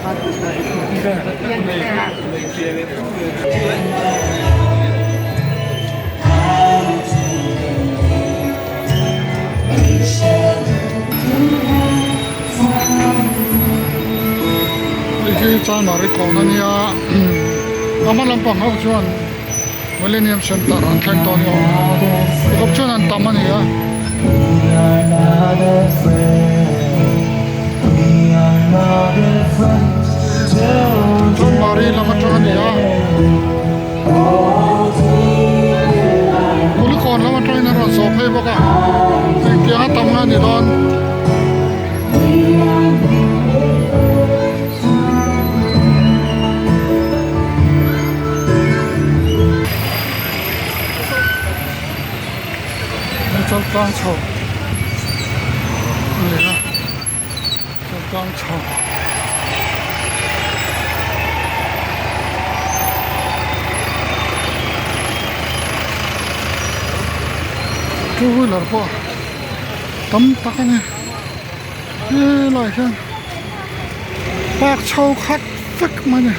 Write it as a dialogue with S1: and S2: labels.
S1: Hei hi Chanmari kawn a nia a hma lampang ho chuan Millennium Centre an thleng tawh a ni awm tikawp chuan an tam a ni a. Chanmari lam atang a ni a Kulikawn lam atangin an rawn zawh phei bawk a engtiang a tam nge a ni dawn. Chaltlang chho a ni a chaltlang chho. Two wheeler pawh tam tak a ni helaiah hian park chho khat vek mai a ni.